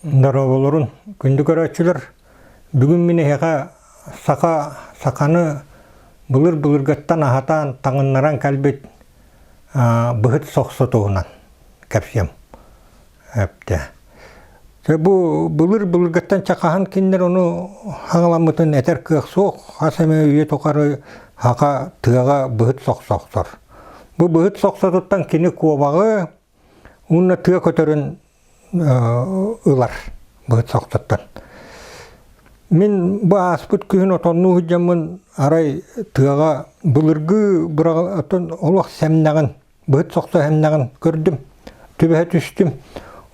Дорооболорун, күндү көрөөччүлэр! Бүгүн мин эһиэхэ саха саханы былыр-былыргыттан аһатаан, таҥыннаран кэлбит быһыт сохсо туһунан кэпсиэм. Эптэ. Дьэ бу былыр-былыргыттан чакаһан кинилэр ону хаҥаламмытын этэр кыах суох. Хас эмэ үйэ тухары саха тыаҕа быһыт сохсо охсор. Бу быһыт сохсотуттан кини куобаҕы уонна тыа көтөрүн ылар быһыт сохсоттон. Мин бу ааспыт күһүн отоннуу сылдьаммын арай тыаҕа былыргы быраҕ оттон олох сэмнэҕин быһыт сохсо сэмнэҕин көрдүм, түбэһэ түстүм.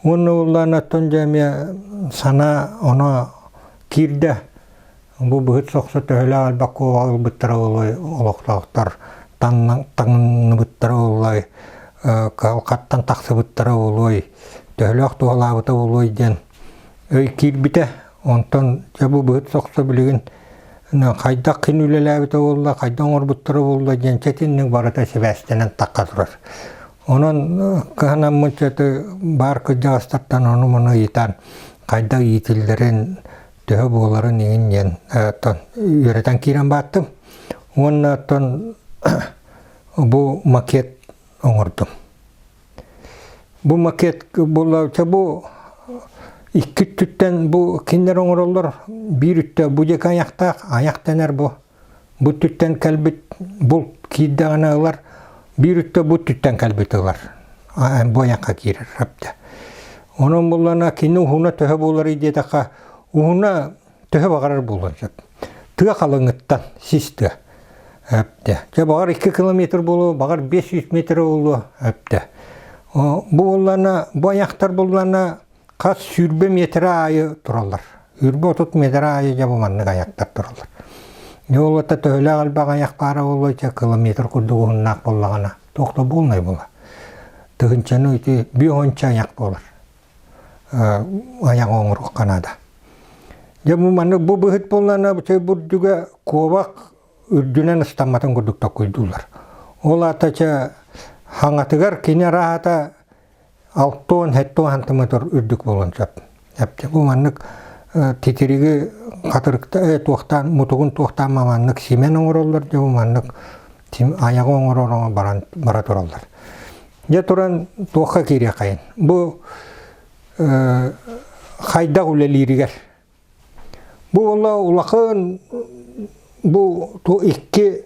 Уонна уоллаан оттон дьэ эмиэ санаа оно киирдэ. Бу быһыт сохсо төһөлөөх элбэх куобаҕы ылбыттара буолуой, олохтоохтор таҥныбыттара буолуой, кыһалҕаттан тахсыбыттара буолуой, төһөлөөх туһалаабыта буолуой диэн өй киирбитэ. Онтон дьэ бу быһыт сохсо билигин хайдах кини үлэлээбитэ буолла, хайдах оҥорбуттара буолла диэн чэтинник барыта сибээстэнэн тахха турар. Онон кыһанаммыт баар кырдьаҕастартан ону-маны ыйытан хайдах иитиллэрин, төһө буоларын иҥин диэн оттон үөрэтэн киирэн бааттым. Уонна оттон бу макет оҥордум. Бу макет буолла бу икки өттүттэн бу кинилэр оҥороллор биир өттө бу диэки айахтаах айах дэнэр бу бу өттүттэн кэлбит булт киирдэҕинэ ылар биир өттө бу өттүттэн кэлбит ылар бу айахха киирэр эптэ онон буллана кини уһуна төһө буоларый диэтэххэ уһуна төһө баҕарар буолуон сөп тыа халыҥыттан сис тыа эптэ дьэ баҕар 2 километр буолуо баҕар 500 метр буолуо эптэ бу буоллана бу айахтар буллана Хас 20 миэтэрэ аайы тураллар. 20-30 миэтэрэ аайы дьэ бу маннык айахтар тураллар. Дьэ ол ата төһөлөөх элбэх айах баара буолуой чэ километр курдук уһуннаах буоллаҕына туох да буолнай буолар. Тыһынчаны ити биэс айах буолар. Айаҕы оҥоруохха наада. Дьэ бу маннык бу быһыт буоллаҕына бурдуга куобах үрдүнэн ыстамматын курдук токкуйдууллар. Ол аата чэ хаҥатыгар кини араата 60 70 сантиметр үрдүк буолуон сөп. Эптэ бу маннык титириги хатырыкта туохтаан мутугун туохтаан маннык симэн оҥороллор дьэ бу маннык айаҕы оҥорор баран бара тураллар. Дьэ туран туохха киириэххэйин. Бу хайдах үлэлииригэр. Бу буолла улахан бу икки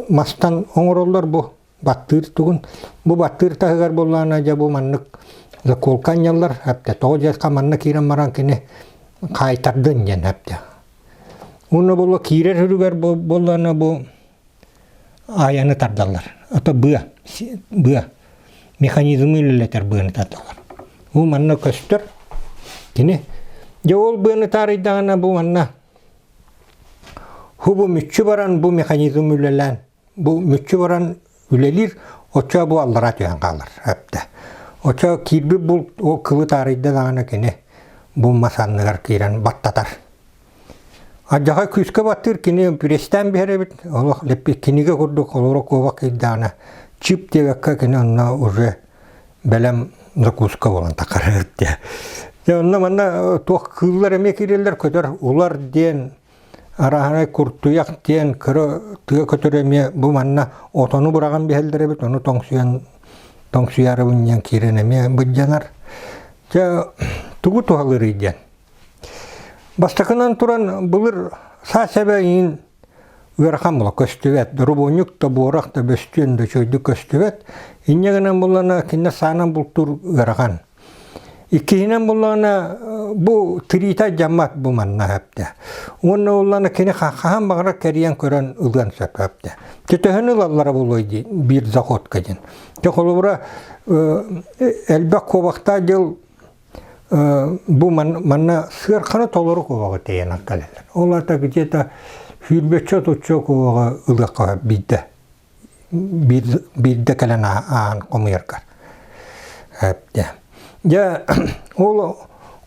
мастан оҥороллор бу баттыыр тугун бу баттыыр таһыгар буоллаҕына дьэ бу маннык заколка анньаллар эптэ тоҕо диэххэ манна киирэн баран кини хаайтардын диэн эптэ уонна буолла киирэр үрүгэр буоллаҕына бу айаны тардаллар ото быа быа механизмы үлэлэтэр быаны тардаллар бу манна көстөр кини дьэ ол быаны таарыйдаҕына бу манна хубу мүччү баран бу механизм үлэлээн Бу мүччү баран үлэлиир, оччо бу аллараа түһэн хаалар эптэ. Оччо киирбит булт ол кылы таарыйда даҕаны кини бу мас анныгар киирэн баттатар. Адьаха күүскэ баттыыр кини пүрэстээн биһэр эбит, олох лэппит кинигэ курдук олоро куобах киирдэҕинэ чип диэбэккэ кини онно уже бэлэм закуска буолан таххар диэ. Дьэ онно манна туох кыыллар эмиэ киирэллэр көтөр улар диэн Арааһынай куртуйах диэн кыра тыа көтөрө эмиэ бу манна отону быраҕан биһэллэр эбит, ону тоҥсуйан тоҥсуйаарыбын диэн киирэн эмиэ былдьанар. Дьэ тугу туһалыырый диэн. Бастакынан туран былыр саас эбэ иин ыарахан була көстүбэт. Доробуонньук да буорах да бөстүөн да үчүгэйдик көстүбэт. Инньэ гынан буллана кинилэр саанан бултуур ыарахан. Иккиһинэн буллаҕына бу тириитэ алдьаммат бу манна сөптө. Уонна уллана кини хаһан баҕарар кэрийэн көрөн ылыан сөп сөптө. Төһөнү ылаллара буолуой дии биир заходка диэн. Дьэ холобура элбэх куобахтаах дьыл бу манна сыарханы толору куобаҕы тэйэн кэлэллэр. Ол аата где-то сүүрбэччэ отучча куобаҕы ылыахха биирдэ биирдэ кэлэн ааһан хомуйаргар. Дьэ, ол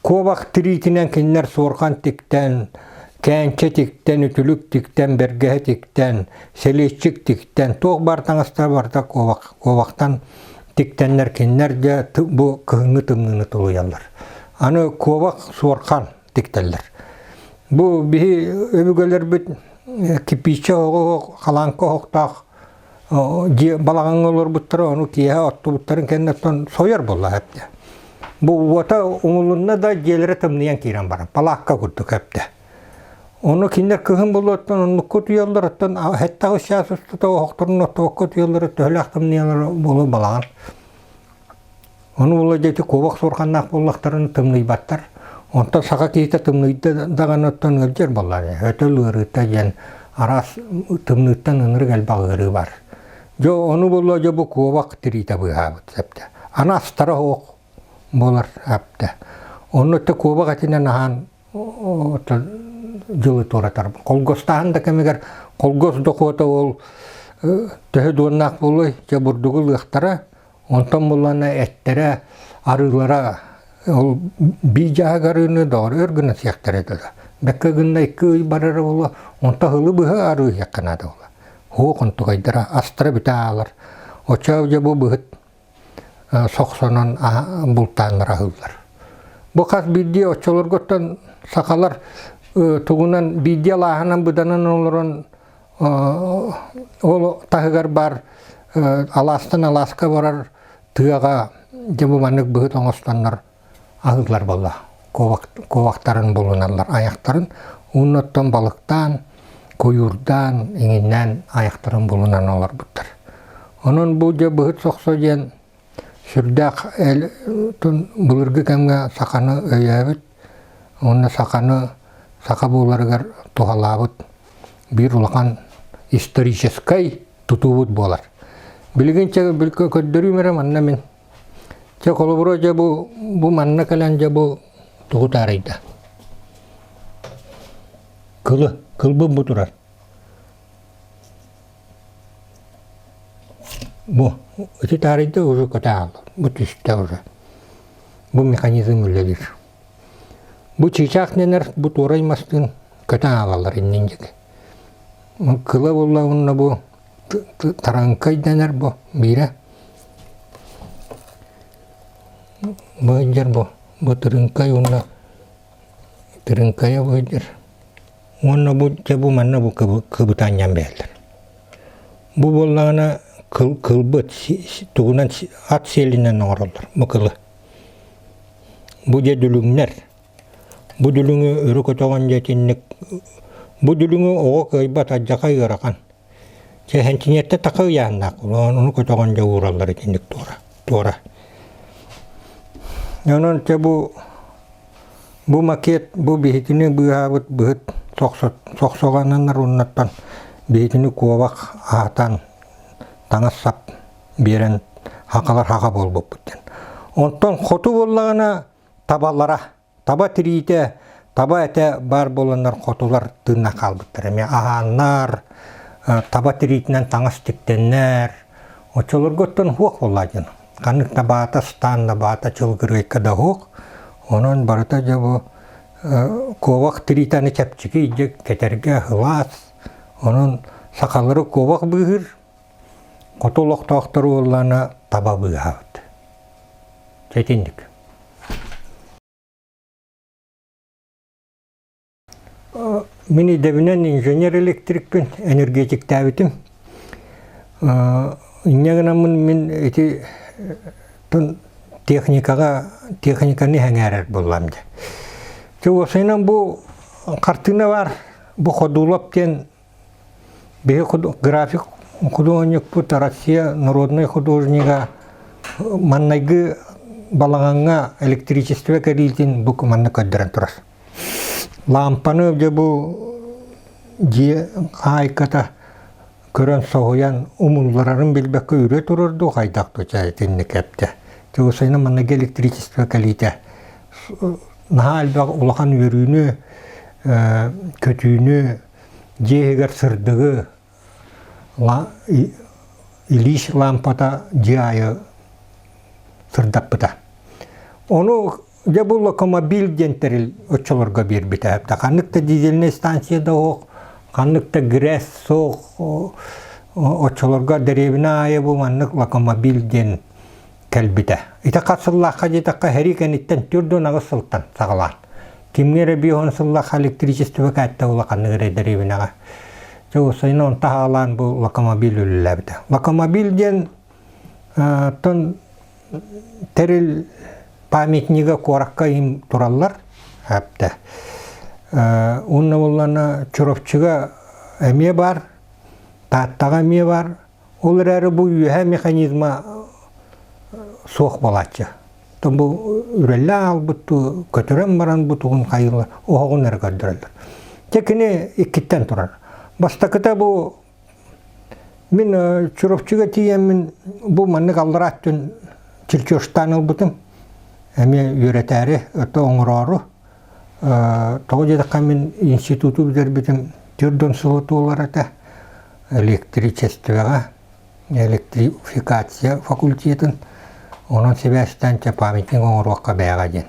куобах тириитинэн кинилэр суорҕан тиктэн, кээнчэ тиктэн, үтүлүк тиктэн, бэргэһэ тиктэн, сэлиэччик тиктэн, туох баар таҥастара барыта куобах, куобахтан тиктэннэр кинилэр дьэ бу кыһыҥҥы тымныыны тулуйаллар. Аны куобах суорхан тиктэллэр. Бу биһи өбүгэлэрбит кирпииччэ оһоҕо халааҥка оһохтоох дьиэ балаҕаҥҥа олорбуттара, ону киэһэ оттубуттарын кэнниттэн сойор буолла эптэ. Бу уота умулунна да дьиэлэрэ тымныйан киирэн барар, палаакка курдук эптэ. Ону кинилэр кыһын буолуоттан оннукка утуйаллар, оттон 7 чаас устата оһохторун оттубакка утуйаллара төһөлөөх тымныйаллара буолуо балаҕан. Ону була дьэ ити куобах суорҕаннаах буоллахтарына тымныйбаттар. Онтон саха киһитэ тымныйда даҕаны оттон ыалдьар буоллаҕа. Өтөл ыарыыта диэн араас тымныыттан ынырык элбэх ыарыы бар. Дьэ ону буолла дьэ бу куобах тириитэ быыһаабыт сөптө. Аны астара оһох буолар аптэ. Онно өттө куобах этинэн аһаан дьылы туоратар. Холгостааһын да кэмигэр холгос дохуота ол төһө дуоннаах буолуой, дьэ бурдугу ылыахтара, Онтон буллана эттэрэ, арыылара ол бии дьаһаг арыыны доҕор өр гына сиэхтэрэ этэ да. Бэккэ гынна икки ый барара буолуо, онтон ыһылы быһа арыы иһиэххэ наада буолла. Һуох онтукайдара астара бүтэ аалар. Оччоо дьэ бу быһыт сохсонон бултааннар аһыыллар. Бу хас биирдии оччолорготтон сахалар тугунан биирдии алааһынан быданан олорон Ол таһыгар баар алаастан алааска барар тыаҕа дьэ бу маннык быһыт оҥостоннор аһыыллар буолла. Куобахтарын булуналлар айахтарын уонна оттон балыктаан, куйуурдаан, иҥиннээн айахтарын булунан олорбуттар. Онон бу дьэ быһыт сохсо диэн сүрдээх былыргы кэмҥэ саханы өйөөбүт уонна саханы саха буоларыгар туһалаабыт биир улахан историческай тутуубут буолар. Билигин чэ көрдөрүүм эрэ манна мин. Чэ холобура дьэ бу бу манна кэлэн дьэ бу тугу таарыйда. Кылы, кылбын бу турар. Бу ити таарыйда уже көтө Бу түстэ уже. Бу механизм үлэлиир. Бу чыычаах дэнэр бу туорай мастыын көтөн аалаллар иннин диэки. Кыла буолла уонна бу тараҥкай дэнэр бу биирэ. Бу сылдьар бу бу тырыҥкай уонна тырыҥкайа бу сылдьар. Уонна бу дьэ бу манна бу кыбытаанньан бэйэллэр. Бу буоллаҕына кыл кылбыт тугунан ат сиэлинэн оҥороллор бу кылы. Бу дьэ дүлүҥнэр. Бу дүлүҥү өрө көтөҕөн дьэ итинник бу дүлүҥү оҕо кыайбат алдьархай ыарахан. Чэ сэнтиниэртэ така ыйааннаах ону көтөҕөн дьэ уураллар итинник туора туора. Онон чэ бу бу макет бу биһитини быыһаабыт быһыт сохсоҕананнар уоннаттан биһитини куобах аһатан таҥас-сап биэрэн хахалар хаха буолбуппут диэн. Онтон хоту буоллаҕына табалара, таба тириитэ, таба этэ баар буоланнар хотулар тыынна хаалбыттар. Эмиэ аһааннар, таба тириитинэн таҥас тиктэннэр. Оччолорго оттон суох буоллаа дьон. Ханнык да баата ыстаан да баата чылгырыайка да суох. Онон барыта дьэ бу куобах тириитэ аны чэпчэки дьэ кэтэргэ сылаас. Онон сахалары куобах быыһыыр, Хоту олохтоохтору уоллаана таба быыһаабыт. Дьэ итинник. Мин идэбинэн инженер-электрикпин, энергетиктээбитим. Инньэ гынаммын мин ити техникаҕа техниканы сэҥээрэр буоллам дьэ. Дьэ уопсайынан бу хартыына баар, бу Ходулов диэн Биһи график худуоһунньукпут Россия народнай художнига маннайгы балаҕаҥҥа электричество кэлиитин бу манна көрдөрөн турар. Лаампаны дьэ бу дьиэ хаһаайката көрөн соһуйан умулларарын билбэккэ үрэ турар дуу хайдах дуу чэ итинник эптэ. Чугасайна манныгы электричество кэлиитэ наһаа элбэх улахан үөрүүнү, көтүүнү Дьиэ иһигэр сырдыгы Ильич лаампата дьиэ аайы сырдаппыта. Ону дьэ бу локомобиль диэн тэрил оччолорго биэрбитэ. Ханнык да дизельнэй станция да суох, ханнык да ГРЭС суох. Оччолорго дэриэбинэ аайы бу маннык локомобиль диэн кэлбитэ. Ити хас сыллаахха диэтэххэ, сэрии кэнниттэн 48 сылтан саҕалаан. Кимҥэ эрэ 50 сыллаах электричество кээттэ улаханнык эрэ дэриэбинэҕэ. Дьэ, уопсайынан онто аҕалаан бу локомобиль үлэлээбитэ. Локомобиль диэн оттон тэрил памятнига куоракка им тураллар. Әптэ. Уонна буоллаҕына Чурапчыга эмиэ баар, Тааттаҕа эмиэ баар. Ол эрээри бу үөһэ механизма суох буолааччы. Оттон бу үрэллэ аалбыт дуу, көтүрэн баран бу тугун хайыылар, оһоҕун эрэ көрдөрөллөр. Дьэ кини иккиттэн турар. Бастакыта бу мин Чурапчыга тиийэммин бу маннык аллараа өттүн чертежтаан ылбытым. Эмиэ үөрэтээри, өтө оҥороору. Тоҕо диэтэххэ мин институту бүтэрбитим 40 сыла туолар этэ. Электричествоҕа, электрификация факультетын. Онон сибээстээн чэ памятник оҥоруохха бэйэҕэ диэн.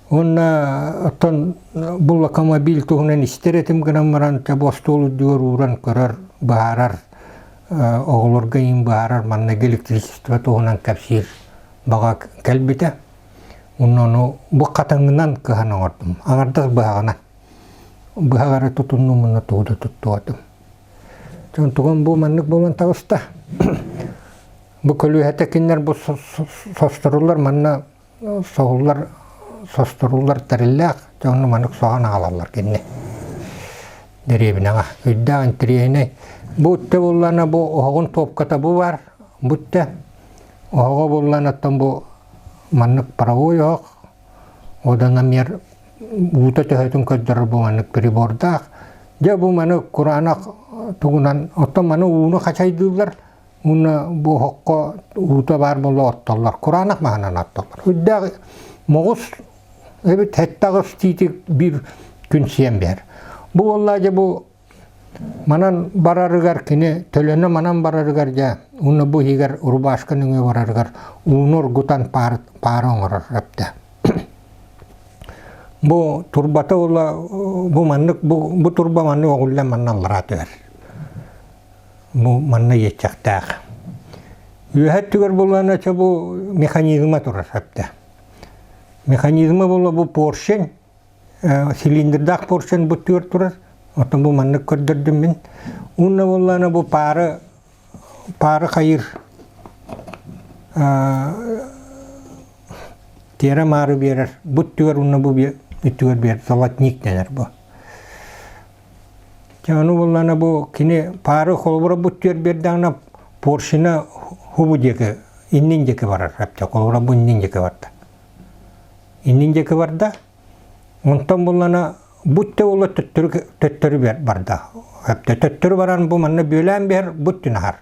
Уонна оттон бу локомобиль туһунан истэр этим гынан баран чэ бу остуол үрдүгэр ууран көрөр, быһаарар, оҕолорго иин быһаарар манныгы электричество туһунан кэпсиир баҕа кэлбитэ. Уонна ону бу хатыҥынан кыһан оҥордум. Аҥардас быһаҕынан. Быһах эрэ тутуннум уонна тугу да туттубатым. Онтугум бу маннык буолан таҕыста. Бу көлүөһэтэ кинилэр бу состоруллар манна соһуллар состоруллар тэриллээх дьэ онно маннык соһон аҕалаллар кинини дэриэбинэҕэ үрдээх интэриэһинэй бу өттө буоллаҕына бу оһоҕун туопката бу баар бу өттө оһоҕо буоллаҕына оттон бу маннык паровой оһох водономер уута төһөтүн көрдөрөр бу маннык прибордаах дьэ бу маны кураанах тугунан оттон маны ууну хачайдыыллар уонна бу оһоххо уута баар буола оттоллор кураанах маһынан оттоллор үрдээх моҕус эбит 7-8 тиити биир күн сиэн биэр бу буоллаа дьэ бу Манан барарыгар кини төлөнө манан барарыгар дьэ уонна бу иһигэр рубашка нөҥүө барарыгар ууну оргутан паар, паара оҥорор эптэ. Бу турбата ула бу маннык бу, бу турба маннык оҕуллан манна аллараа түһэр. Бу манна иэччэхтээх. Үөһэ өттүгэр буллаҕына чэ бу механизма турар эптэ. Механизма була бу поршень цилиндрдаах поршень бу түөр турар. Оттон бу маннык көрдөрдүм мин. Уонна буоллаҕына бу паары паары хайыр тиэрэ маары биэрэр. Бу өттүгэр уонна бу өттүгэр биэрэр золотник дэнэр бу. Дьэ ону буоллаҕына бу кини паары холобура бу өттүгэр биэрдэҕинэ поршена хубу диэки иннин диэки барар. Холобура бу иннин диэки барда. Иннин диэки барда. Онтон буллана бу өттө уола төттөрү төттөрү барда. Төттөрү баран бу манна бүөлээн биһэр бу өттүн аһар.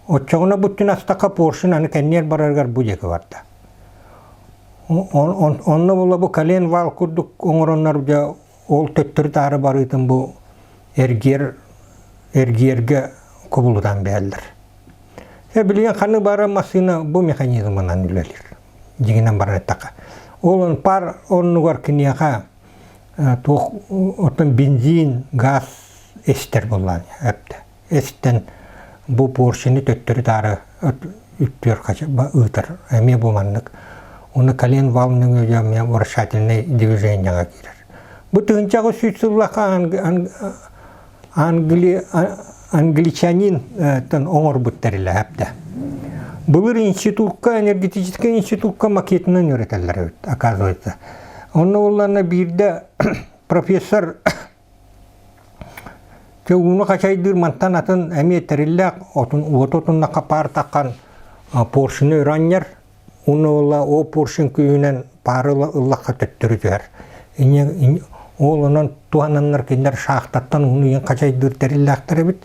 Оччоҕуна бу өттүн астакка поршень аны кэнниэр барарыгар бу диэки барда. Онно була бу колен вал курдук оҥороннор дьэ ол төттөрү таары барыытын бу эргиэр эргиэргэ кубулутан биһэллэр. Э билигин ханнык баара массыына бу механизмынан үлэлиир. Дьиҥинэн баран эттэххэ. Ол пар оннугар киниэхэ туох оттон бензин, газ эстэр буоллаан эптэ. Эстэн бу поршени төттөрү-таары үттүөр ыытар. Эмиэ бу маннык. Уонна колен вал нөҥүө эмиэ вращательнай движениеҕа киирэр. Бу 1800 сыллаахха Англи, англичанин оҥорбут тэрилэ эптэ. Былыр институкка, энергетическэй институкка макетынан үөрэтэллэр эбит, оказывается. Онно буоллаҕына биирдэ профессор Чэ ууну хачайдыыр мантан атын эмиэ тэриллээх отун уоту отуннахха паар таххан поршены өрө анньар Уонна уола ол поршень күүһүнэн паары ыллахха төттөрү түһэр. Инньэ ол онон туһананнар кинилэр шахтаттан ууну иһин хачайдыыр тэриллээхтэр эбит.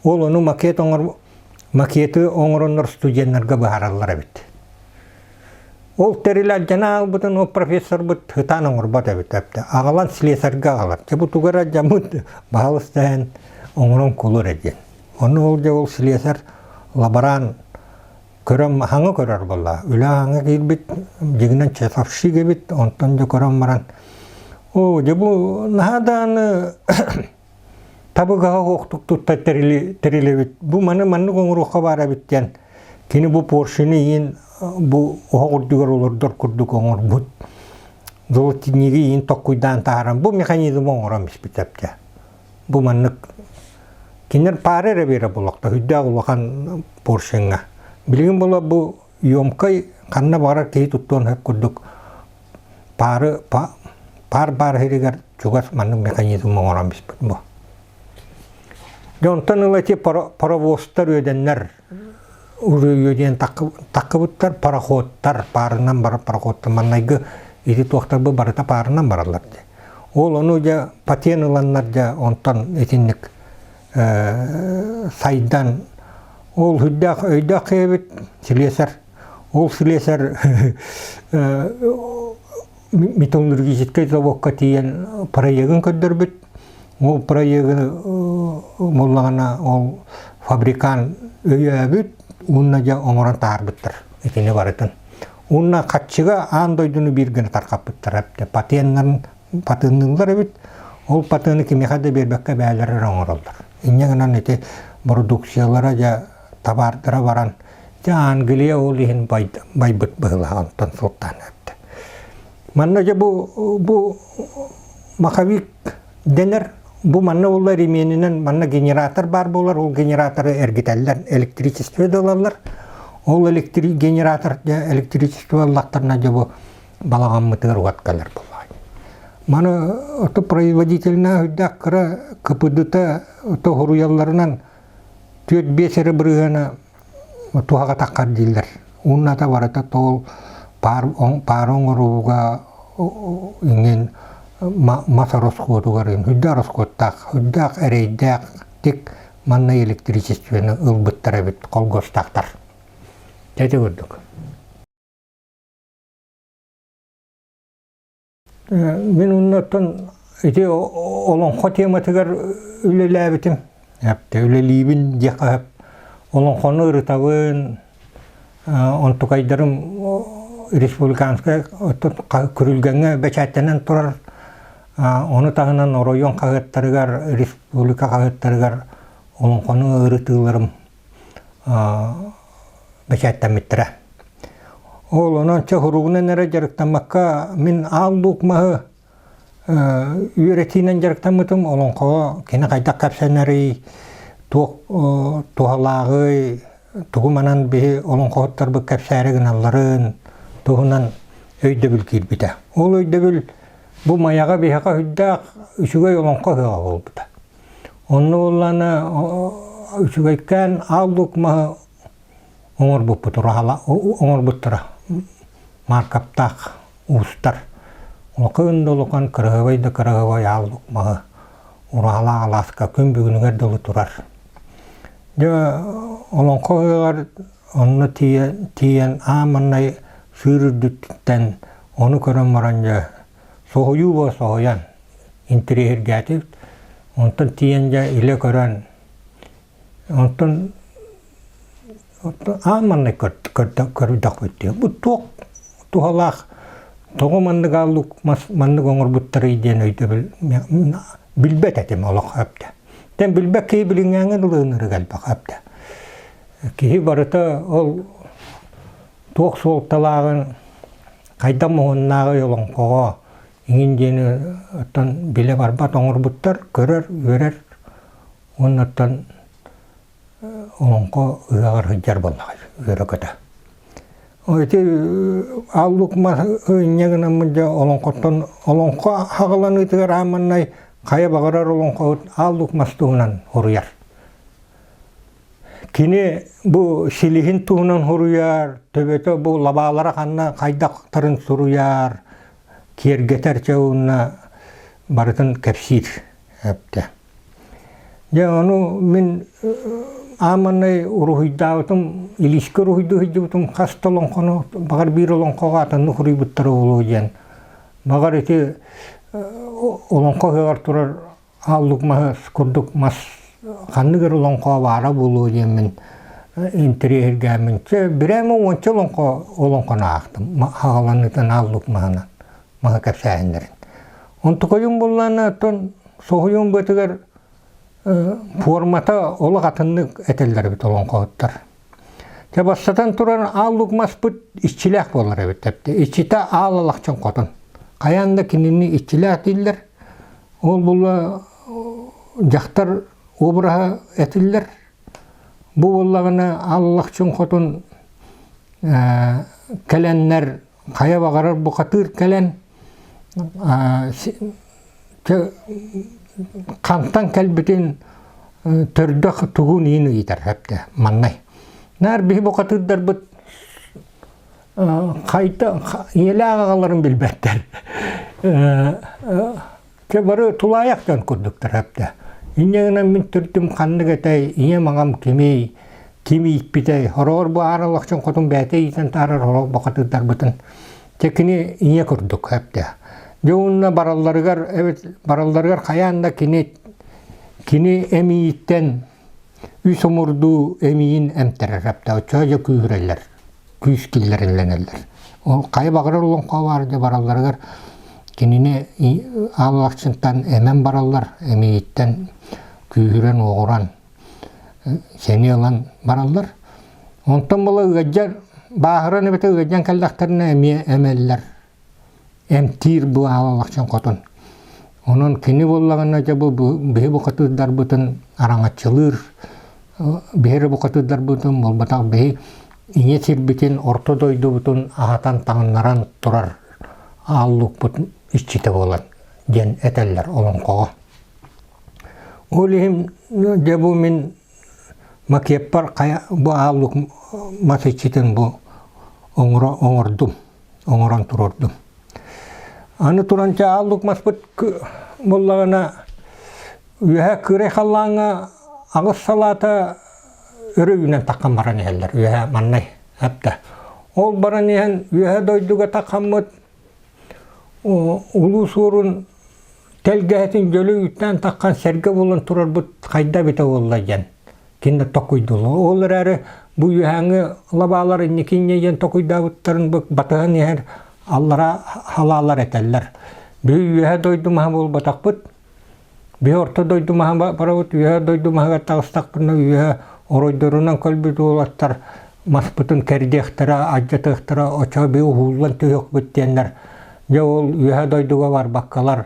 Ол ону макет оҥор макеты оҥороннор студеннарга быһаараллар эбит. Ол тэрили алдьана аалбытын ол профессорбыт ытаан оҥорбот эбит эбит. Аҕалан слесарьга аҕалар. Дьэ бу тугу эрэ алдьаммыт баһаалыста иһэн оҥорон кулур диэн. Ону ол дьэ ол слесарь лаборант Көрөн хаҥа көрөр буолла. Үлэ хаҥа киирбит, дьиҥинэн часовщик эбит, онтон дьэ көрөн баран, оо, дьэ бу наһаа даҕаны табыгаһа суохтук туттар тэрили, тэрил эбит. Бу маны маннык оҥоруохха баар эбит диэн кини бу поршены иин бу оһох үрдүгэр олордор курдук оҥорбут золотинниги иин токкуйдаан таһааран бу механизмы оҥорон испит эптэ. Бу маннык кинилэр паара эрэ биэрэ буолуохта үрдээх улахан поршеҥҥа. Билигин була бу емкай ханна баҕарар киһи туттуон сөп курдук паары паар баар сиригэр чугас маннык механизм оҥорон биспит бу. Дьэ онтон ыла ити паровозтар үөдэннэр үөдүйэн таккыбыттар пароходтар паарынан барар пароходтар маннайгы ити туохтарбы барыта паарынан бараллар дии. Ол ону дьэ патент ыланнар дьэ онтон итинник сайдан ол үрдээх өйдөөх киһибит слесарь ол слесарь металлургическай заводка тиийэн проегын көрдөрбүт. Ол проегы буллаҕына ол фабрикант өйөөбүт уонна дьэ оҥорон таһаарбыттар итини барытын. Уонна хаччыга аан дойдуну биир гына тарҕаппыттар. Патеннарын патенныыллар эбит. Ол патены кимиэхэ да биэрбэккэ бэйэлэрэ эрэ оҥороллор. Инньэ гынан ити продукциялара дьэ табаардара баран дьэ Англия ол иһин байбыт быһыылаах онтон сылтаан эттэ. Манна дьэ бу бу маховик дэнэр бу манна буолла ременинэн манна генератор баар буолар ол генераторы эргитэллэр электричество да ылаллар ол электри генератор дьэ электричество ыллахтарына дьэ бу балаҕаммытыгар уот кэлэр буоллаҕа. Маны ото производительнай үрдээх кыра КПД-та тоһуруйалларынан 4-5 эрэ бырыһыана туһаҕа таххар дииллэр. Уонната барыта тоол паар, паары оҥорууга иҥин мас ороскуотугар үрдээх ороскуоттаах, үрдээх эрэйдээх тик манна электричествоны ылбыттар эбит холгостаахтар. Ити курдук. Мин оннуттан ити олоҥхо тематыгар үлэлээбитим. Эптэ үлэлиибин диэххэ сөп. Олоҥхону ырытабын, онтукайдарым республиканскай күрүлгэҥҥэ бэчээттэнэн турар. Ону таһынан оройуон хаһыаттарыгар, республика хаһыаттарыгар олоҥхону ырытыыларым бэчээттэммиттэрэ. Ол онон чэ суругунан эрэ дьарыктаммакка мин аал луук маһы үөрэтиинэн дьарыктаммытым олоҥхоҕо кини хайдах кэпсэнэрий, туох туһалааҕый, тугу манан биһи олоҥхоһуттарбыт кэпсээри гыналларын туһунан өйдөбүл киирбитэ. Ол өйдөбүл бу Майаҕа биһиэхэ сүрдээх үчүгэй олоҥхо ыһыаҕа буолбута. Онно буоллаҕына үчүгэйкээн аал луук маһы оҥорбуппут оҥорбуттара мааркаптаах уустар улахан да улахан кыраһыабай да кыраһыабай аал луук маһы ураһалаах алааска күн бүгүнүгэр дылы турар. Дьэ олоҥхо ыһыаҕар онно тиийэн, тиийэн аан маҥнай сыыр үрдүттэн ону көрөн баран дьэ соһуйуу буола соһуйан интэриэһиргээтибит. Онтон тиийэн дьэ илэ көрөн онтон аан маннай көрдөхпүт дии. Бу туох туһалаах тоҕо маннык ааллык мас маннык оҥорбуттарый диэн өйдөбүл билбэт этим олох өптө. Тэн билбэт киһи билиҥҥээҥҥэ дылы ынырык элбэх өптө. Киһи барыта ол туох суолталааҕын хайдах моһуоннааҕый олоҥхоҕо иҥин диэни оттон билэ барбат оҥорбуттар, көрөр, үөрэр уонна оттон олоҥхо ыһыаҕар сылдьар буоллаҕа үөрэ-көтө. Ити ааллык мас инньэ гынаммыт дьэ олоҥхоттон олоҥхо хаҕыланыытыгар ааманнай хайа баҕарар олоҥхоһут ааллык мас туһунан суруйар. Кини бу силиһин туһунан суруйар, төбөтө бу лабаалара ханна хайдахтарын суруйар, киэргэтэр чэ уонна барытын кэпсиир эптэ. Дьэ ону мин ааманнай уруһуйдаабытым, илиискэ уруһуйдуу сылдьыбытым хас да олоҥхону, баҕар биир олоҥхоҕо атыннык суруйбуттара буолуо диэн. Баҕар ити олоҥхо ыһыаҕар турар ааллык маһы курдук мас ханнык эрэ олоҥхо баара буолуо диэммин интэриэһиргээммин чэ бирээмэ уонча олоҥхо олоҥхону аахтым хаҕаланыытын ааллык маһынан маһы кэпсээһиннэрин онтукайым буоллаҕына оттон соһуйуом быатыгар формата олох атыннык этэллэр эбит олоҥхоһуттар. Дьэ бастатан туран аал лук маспыт иччилээх буолар эбит эбит. Иччитэ аал алахчын хотун. Хайаан да кинини иччилээх дииллэр. Ол була дьахтар обраһа этиллэр. Бу буоллаҕына аал алахчын хотун кэлэннэр хайа баҕарар бухатыыр кэлэн хантан кэлбитин төрдөх тугун иин ыйытар эптэ маннай. Наар биһи бухатыырдарбыт хайта ийэлээх аҕаларын билбэттэр. Чэ бары тулаайах дьон курдуктар эптэ. Инньэ гынан мин төрдүм ханнык этэй, ийэм аҕам кимий, ким ииппитэй, хороҕор бу аара олохчун хотун бэйэтэ иитэн таарар хорох бухатыырдарбытын Чэ кини ийэ курдук эптэ. Дьэ уонна баралларыгар эбит баралларыгар хайаан да кини кини эмиийиттэн үс омурдуу эмиийин эмтэрэр эптэ. Оччоҕо дьэ күүһүрэллэр, күүс киллэриллэнэллэр. Ол хайа баҕарар олоҥхо баар дьэ баралларыгар кинини ааллахчынтан эмэн бараллар, эмиийиттэн күүһүрэн-уоҕуран сэниэ ылан бараллар. Онтон була ыалдьар, бааһыран эбэтэр ыалдьан кэллэхтэринэ эмиэ эмэллэр. Эмтиир бу аалалахчын хотун. Онон кини буоллаҕына дьэ бу биһи бухатыырдарбытын араҥаччылыыр, биһи эрэ бухатыырдарбытын буолбатах биһи ийэ сирбитин, орто дойдубутун аһатан таҥыннаран турар ааллукпут иччитэ буолан диэн этэллэр олоҥхоҕо. Ол иһин дьэ бу мин макеппар хайа бу ааллык мас иччитин бу оҥоро оҥордум, оҥорон туруордум. Аны туран чэ ааллык маспыт буоллаҕына үөһэ кыырай халлааҥҥа аҕыс салаата өрө үүнэн таххан баран иһэллэр үөһэ маннай әптэ. Ол баран иһэн үөһэ дойдуга таххаммыт улуу суорун тэлгэһэтин дьөлө үүттээн таххан сэргэ булан турарбыт хайда эбитэ буолла диэн кинилэр токуйдулар. Ол эрээри бу үөһээҥҥи лабаалар инники инньэ диэн токуйдаабыттарын батыһан иһэр аллара халаалар этэллэр. Биһи үөһэ дойду маһа буолбатахпыт, Биһи орто дойду маһа барабыт, үөһэ дойду маһыгар таҕыстахпытына үөһэ оройдорунан көлбүт уолаттар маспытын кэрдиэхтэрэ, алдьатыахтара, оччоҕо биһи уһууллан түһүөхпүт диэннэр, дьэ ол үөһэ дойдуга барбаккалар,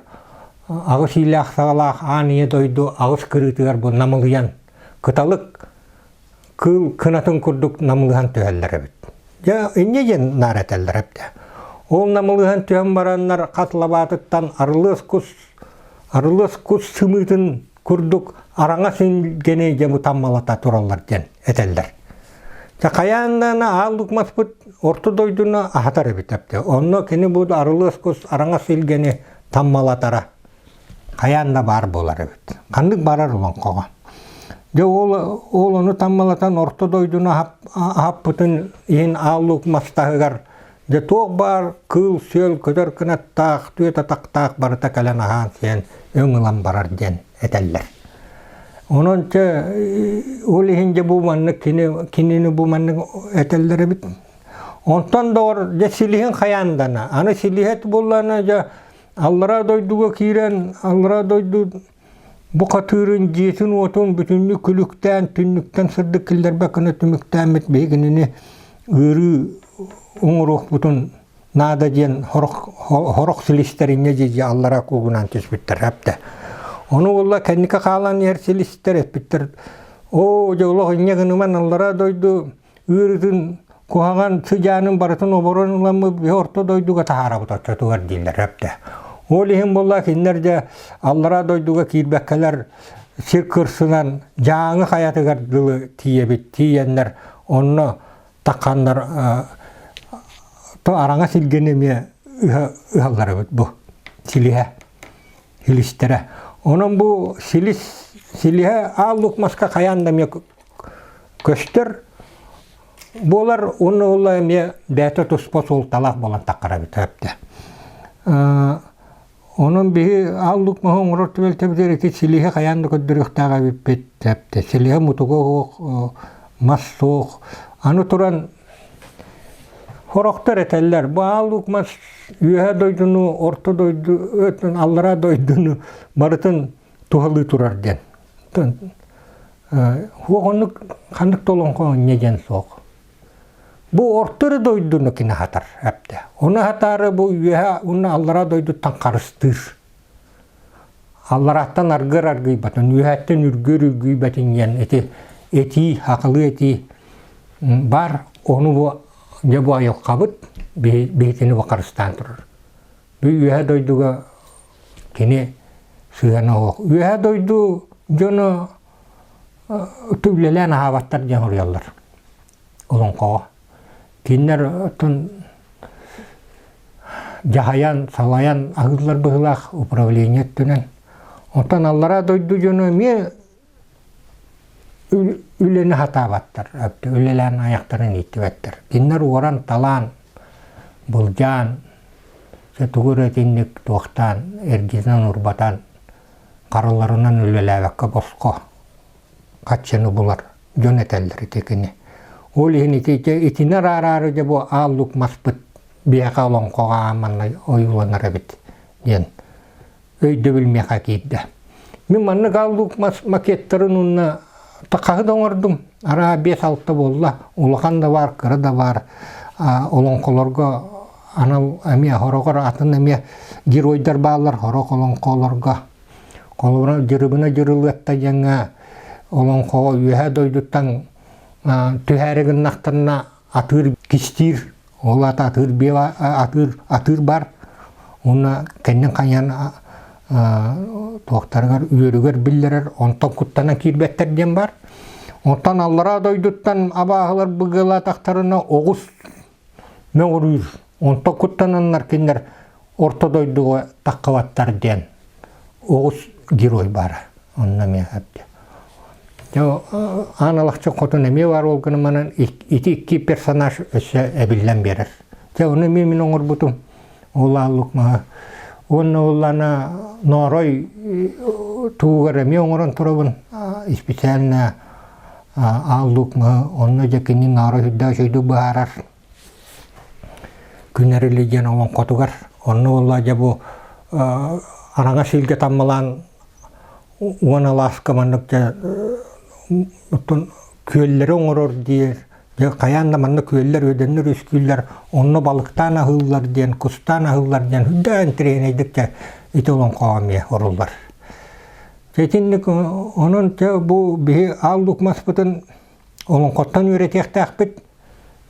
аҕыс иилээх-саҕалаах аан ийэ дойду аҕыс кырыытыгар бу намылыйан, кыталык кыыл кынатын курдук намылыһан түһэллэр эбит. Дьэ, инньэ диэн наар этэллэр эбит. Ол намылыһан түһэн бараннар хат лабаатыттан арылыас кус арылыас кус сымыытын курдук араҥас илгэни дьэ бу таммалата тураллар диэн этэллэр. Дьэ хайаан даҕаны аал лукмаспыт орто дойдуну аһатар эбит эбит. Онно кини бу арылыас кус араҥас илгэни таммалатара хайаан да баар буолар эбит. Ханнык барар олоҥхоҕо. Дьэ ол, ол ону таммалатан орто дойдуну аһаппытын иһин аал луук мас таһыгар дьэ туох баар кыыл-сүөл көтөр кынаттаах, түөт атахтаах барыта кэлэн аһаан-сиэн өҥ ылан барар диэн этэллэр. Онон чэ ол иһин дьэ бу маннык кини, кинини бу маннык этэллэр эбит. Онтон доҕор дьэ силиһин хайаан дана. Аны силиһэт буоллаҕына дьэ Аллараа дойдуга киирэн, аллараа дойду бу хатыырын дьиэтин-уотун бүтүннүү күлүктээн, түннүктэн сырдык киллэрбэт гына түмүктээммит биһи кинини ыарыы оҥоруохпутун наада диэн сорох, сорох силистэр инньэ дии аллараа куугунаан түспүттэр эптэ. Ону буолла кэнники хаалан иһэр силистэр эппиттэр оо дьэ олох инньэ гыныман аллараа дойду ыарыытын куһаҕан сыдьаанын барытын оборон ыламмыт биһи орто дойдуга таһаарабыт оччотугар дииллэр эптэ. Ол иһин буолла кинилэр дьэ аллараа дойдуга киирбэккэлэр сир кырсынан Дьааҥы хайатыгар дылы тиийэбит тиийэннэр онно тахханнар то араҥас илгэни эмиэ ыһаллар эбит бу силиһэ силистэрэ. Онон бу силис силиһэ аал лук маска хайаан да эмиэ көстөр буолар уонна ол эмиэ бэйэтэ туспа суолталаах буолан таххара эбит эптэ. Онон биһи аал-лук маһы оҥорор түбэлтэбитигэр ити силиһи хайаан да көрдөрүөхтээх эбиппит эптэ. Силиһэ мутуга суох, мас суох. Аны туран сорохтор этэллэр, бу аал-лук мас үөһэ дойдуну, орто дойду, аллараа дойдуну барытын туһалыы турар диэн. Суох оннук ханнык да олоҥхо инньэ диэн суох. Бу орто эрэ дойдуну кини аһатар эптэ. Ону аһатаары бу үөһэ уонна аллараа дойдуттан харыстыыр. Алларааттан аргыр аргыйбатын, үөһэттэн үргүөр үргүйбэтин диэн ити этии, хахылыы этии баар. Ону бу дьэ бу айылҕабыт биһитини бу харыстаан турар. Бу үөһэ дойдуга кини сыһыана суох. Үөһэ дойду дьоно үлэлээн аһаабаттар диэн суруйаллар олоҥхоҕо. Кинилэр оттон дьаһайан, салайан аһыыллар быһыылаах управление өттүнэн. Оттон аллараа дойду дьоно эмиэ үлэни сатаабаттар, үлэлээн айахтарын ииттибэттэр. Кинилэр уоран, талаан, былдьаан, тугу эрэ итинник туохтаан, эргитэн-урбатан, харыларынан үлэлээбэккэ босхо хаччыны булар дьон этэллэр ити кини. Ол иһин ити итини араараары дьэ бу аал лук маспыт биһиэхэ олоҥхоҕо ааманна ойууланар эбит диэн өйдөбүл миэхэ киирдэ. Мин маннык аал лук мас макеттарын уонна хаһы да оҥордум. Араа 5-6 буолла. Улахан да баар, кыра да баар. Олоҥхолорго анал эмиэ хороҕор атын эмиэ геройдар бааллар хорох олоҥхолорго. Холобура, Дьырыбына Дьырылыатта диэҥҥэ олоҥхоҕо үөһэ дойдуттан түһээри гыннахтарына атыыр кистиир, ол аата атыыр биэ атыыр атыыр бар уонна кэннин хайан туохтарыгар үөрүгэр биллэрэр, онтон куттанан киирбэттэр диэн бар. Онтон аллараа дойдуттан абааһылар быгыалаатахтарына оҕус мөҕүрүүр. Онтон куттананнар кинилэр орто дойдуга таххыбаттар диэн оҕус герой баара. Онно эмиэ эптэ. Аан Алахчын хотун эмиэ баар ол гынан манан ити икки персонаж өссө эбиллэн биэрэр. Дьэ ону эмиэ мин оҥорбутум. Ол ааллык маһы. Уонна уллана Ноорой туугар эмиэ оҥорон турабын. Специально ааллык маһы. Онно дьэ кини Ноорой үрдээх үчүгэйдик быһаарар. Күн Эрили диэн олоҥхотугар. Онно буолла дьэ бу араҥас илгэ таммалаан уон алааска маннык дьэ оттон күөллэри оҥорор диир дьэ хайаан да манна күөллэр үөдэннэр үөскүүллэр онно балыктаан аһыыллар диэн кустаан аһыыллар диэн үрдээн интэриэһинэйдик дьэ ити олоҥхоҕо эмиэ оруллар. Итинник онон дьэ бу биһи аал лук маспытын олоҥхоттон үөрэтиэхтээхпит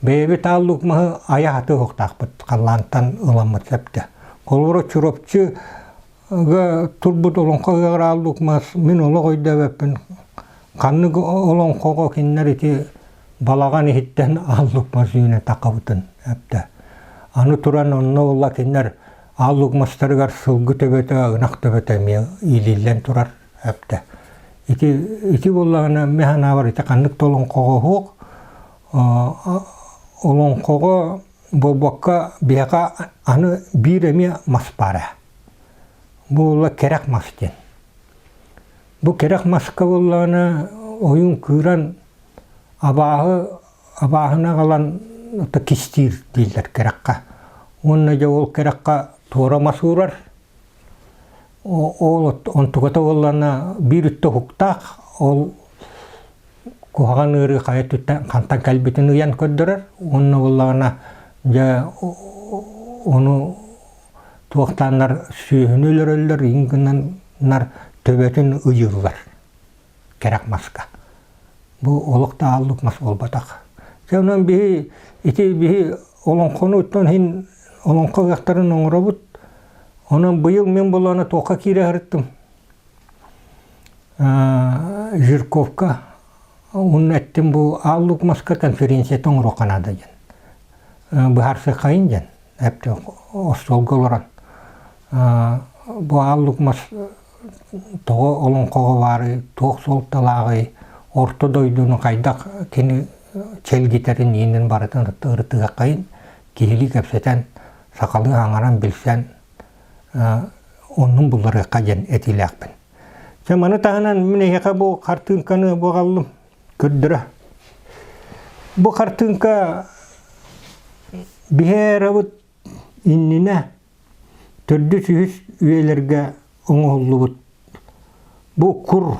бэйэбит аал лук маһы айа сатыахтаахпыт халлаантан ыламмыт сөптө. Холобура Чурапчы турбут олоҥхо ыһыаҕар ааллык мас мин олох өйдөөбөппүн. Ханнык олоҥхоҕо кинилэр ити балаҕан иһиттэн ааллык мас үүнэ тахабытын эптэ. Аны туран онно буолла кинилэр ааллык мастарыгар сылгы төбөтө, ынах төбөтө эмиэ иилиллэн турар эптэ. Ити ити буоллаҕына мин санаабар ити ханнык да олоҥхоҕо суох. Олоҥхоҕо буолбакка биһиэхэ аны биир эмиэ мас баара. Бу буолла кэрэх мас диэн. Бу кэрэх маска буоллаҕына ойуун кыыран абааһы абааһыны аҕалан кистиир дииллэр кэрэххэ. Уонна дьэ ол кэрэххэ туора мас уурар. Ол онтуката буоллаҕына биир өттө уһуктаах ол куһаҕан ыарыы хайа өттүттэн хантан кэлбитин ыйан көрдөрөр. Уонна буоллаҕына дьэ ону туохтааннар сүөһүнү өлөрөллөр, иҥ гынаннар төбөтүн ыйыыллар кэрэх маска. Бу олох да ааллык мас буолбатах. Дьэ онон биһи ити биһи олоҥхону оттон иһин олоҥхо ыһыахтарын оҥоробут. Онон быйыл мин булана туохха киирэ сырыттым. Жирковка уонна эттим бу ааллык маска конференцията оҥоруохха наада диэн. Быһаарсыаххайын диэн. Эптэ остуолга олорон бу ааллык мас тоҕо олоҥхоҕо баарый, туох суолталааҕый, орто дойдуну хайдах кини чэлгитэрин иинин барытын ырытыаххайын киһилии кэпсэтэн, сахалыы аҥаран билсэн оннун булларыахха диэн этиилээхпин. Дьэ маны таһынан мин эһиэхэ бу хартыынканы бу аҕаллым көрдөрө. Бу хартыынка биһи эрабыт иннинэ төрдүс үһүс үйэлэргэ оҥоһуллубут бу кур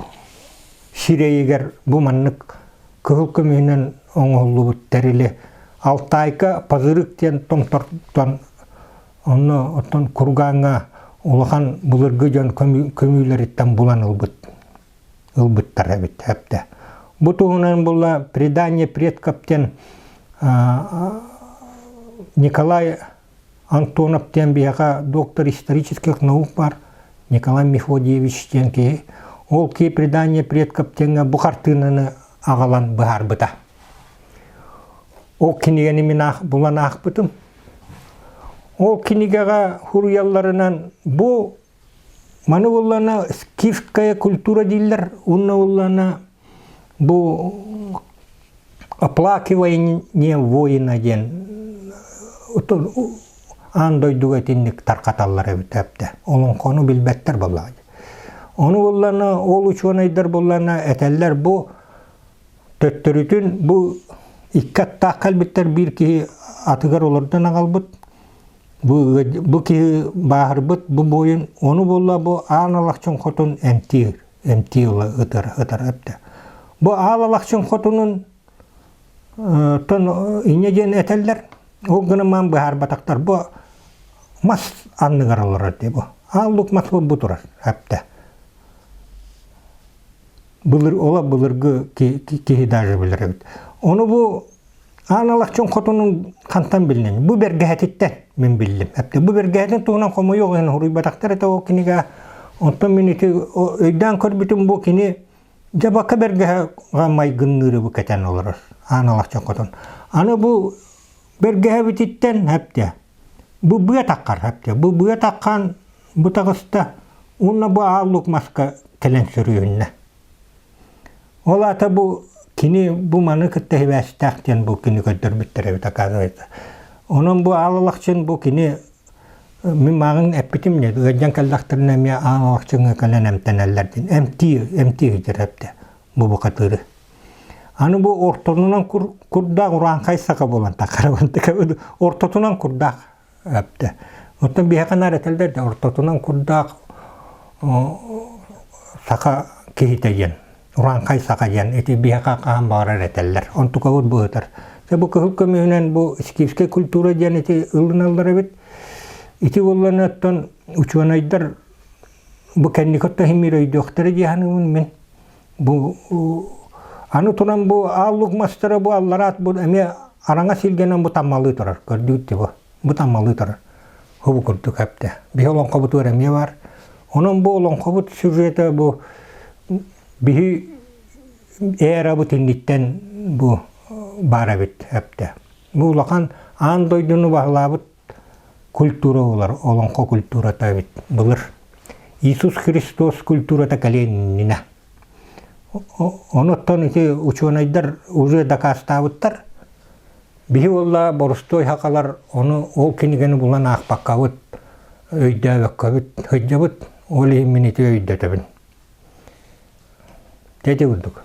сирэйигэр бу маннык кыһыл көмүһүнэн оҥоһуллубут тэрили Алтайка Пазырык диэн томтортон онно оттон кургааҥҥа улахан былыргы дьон көмүүлэриттэн булан ылбыт ылбыттар эбит эптэ. Бу туһунан була предание предков диэн Николай Антонов диэн биһиэхэ доктор исторических наук бар Николай Мефодьевич диэн киһи ол киһи предание предков диэҥҥэ бу хартыынаны аҕалан быһаарбыта. Ол кинигэни мин булан аахпытым. Ол кинигэҕэ суруйалларынан бу маны буллана скифская культура дииллэр уонна буллана бу оплакивание воина диэн аан дойдуга итинник тарҕаталлар эбит эптэ. Олоҥхону билбэттэр буоллаҕа. Ону буллана ол учуонайдар буллана этэллэр бу Төттөрүтүн бу икки аттаах кэлбиттэр биир киһи атыгар олордон аҕалбыт. Бу, бу киһи бааһырбыт, бу буойун ону буолла бу аан алахчын хотун эмтиир, эмтии ыла ытар, ытар эптэ. Бу аал алахчын хотунун тон инньэ диэн этэллэр. Ол гынан маан быһаарбатахтар. Бу мас анныгар олорор дии бу. Аал лук мас бу турар эптэ. Былыр, ола былыргы киһи даже билэр эбит. Ону бу Аан Алахчын хотунун хантан билинэн? Бу бэргэһэтиттэн мин биллим. Эптэ бу бэргэһэтин туһунан хомойуох иһин суруйбатахтар этэ ол кинигэ. Онтон мин ити өйдөөн көрбүтүм бу кини дьабакка бэргэһэ майгынныыры бу кэтэн олорор Аан Алахчын хотун. Аны бу бэргэһэбититтэн эптэ бу быа таххар эптэ бу быа таххан Бу таҕыста уонна бу аал лук маска кэлэн сөрүөһүннэ. Ол аата бу кини бу маны кытта сибээстээх диэн бу кини көрдөрбүттэр эбит оказывается. Онон бу аал алахчын бу кини мин мааҕын эппитим не ыалдьан кэллэхтэринэ эмиэ аал алахчыҥҥа кэлэн эмтэнэллэр диэн эмтии эмтии сылдьар эптэ бу бухатыыры. Аны бу ортотунан курдаах урааҥхай саха буолан таххара ортотунан курдаах Эптэ. Оттон биһиэхэ наар этэллэр да ортотунан курдаах саха киһитэ диэн, урааҥхай саха диэн ити биһиэхэ хаһан баҕарар этэллэр. Онтукабыт быһытар. Дьэ бу кыһыл көмүһүнэн бу скифскэй культура диэн ити ылыналлар эбит. Ити буоллаҕына оттон учуонайдар бу кэнники оттон иһин өйдүөхтэрэ дии саныыбын мин. Бу аны туран бу аал лук мастара бу аллараат бу эмиэ араҥа силгэнэн бу таммалыы турар көрдүүт бу бу таммалыы турар хобу курдук эптэ биһи олоҥхобутугар эмиэ бар онон бу олоҥхобут сюжета бу биһи эрабыт инниттэн бу баар эбит эптэ бу улахан аан дойдуну баһылаабыт культура буолар олоҥхо культурата эбит былыр Иисус Христос культурата кэлиэн иннинэ Онуттан ити учуонайдар уже дакаастаабыттар. Биһи уолла борустуой хакалар ону ол кинигэни булан аахпаккабыт, өйдөөбөккөбүт, сылдьабыт. Ол иһин мин ити өйдөтөбүн. Ити курдук.